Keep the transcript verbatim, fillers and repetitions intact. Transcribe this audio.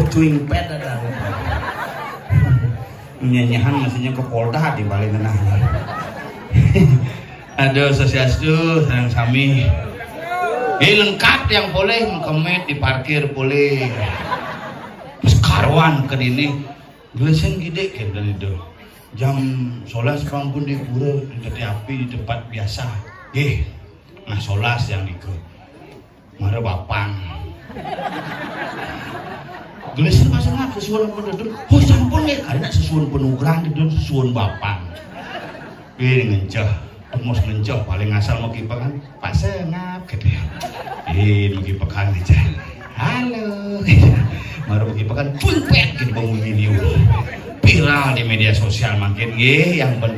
Cuing pet ada. Nyanyian maksudnya ke Polda di Bali Tengah. Aduh, swastiastu, sareng sami. Eh, lengkap yang boleh, mengkemet di parkir boleh. Terus karuan ke dini. Gelesan gede kayak dari itu. Jam solas pangpun di pura, di tepi api, di tempat biasa. Eh, nah solas yang diku. Mara bapang. Gelesan pasang apa sesuatu pun itu. Oh, sampun ya, karena sesuatu penugrang itu sesuatu bapang. Eh, ngenceh. Temos ngenceh paling asal mau kipekan. Pak Sengap gitu ya. Eh, mau kipekan aja. Halo. Mara mau kipekan, cumpet gitu, bangun video. Viral di media sosial makin, nggih, yang penting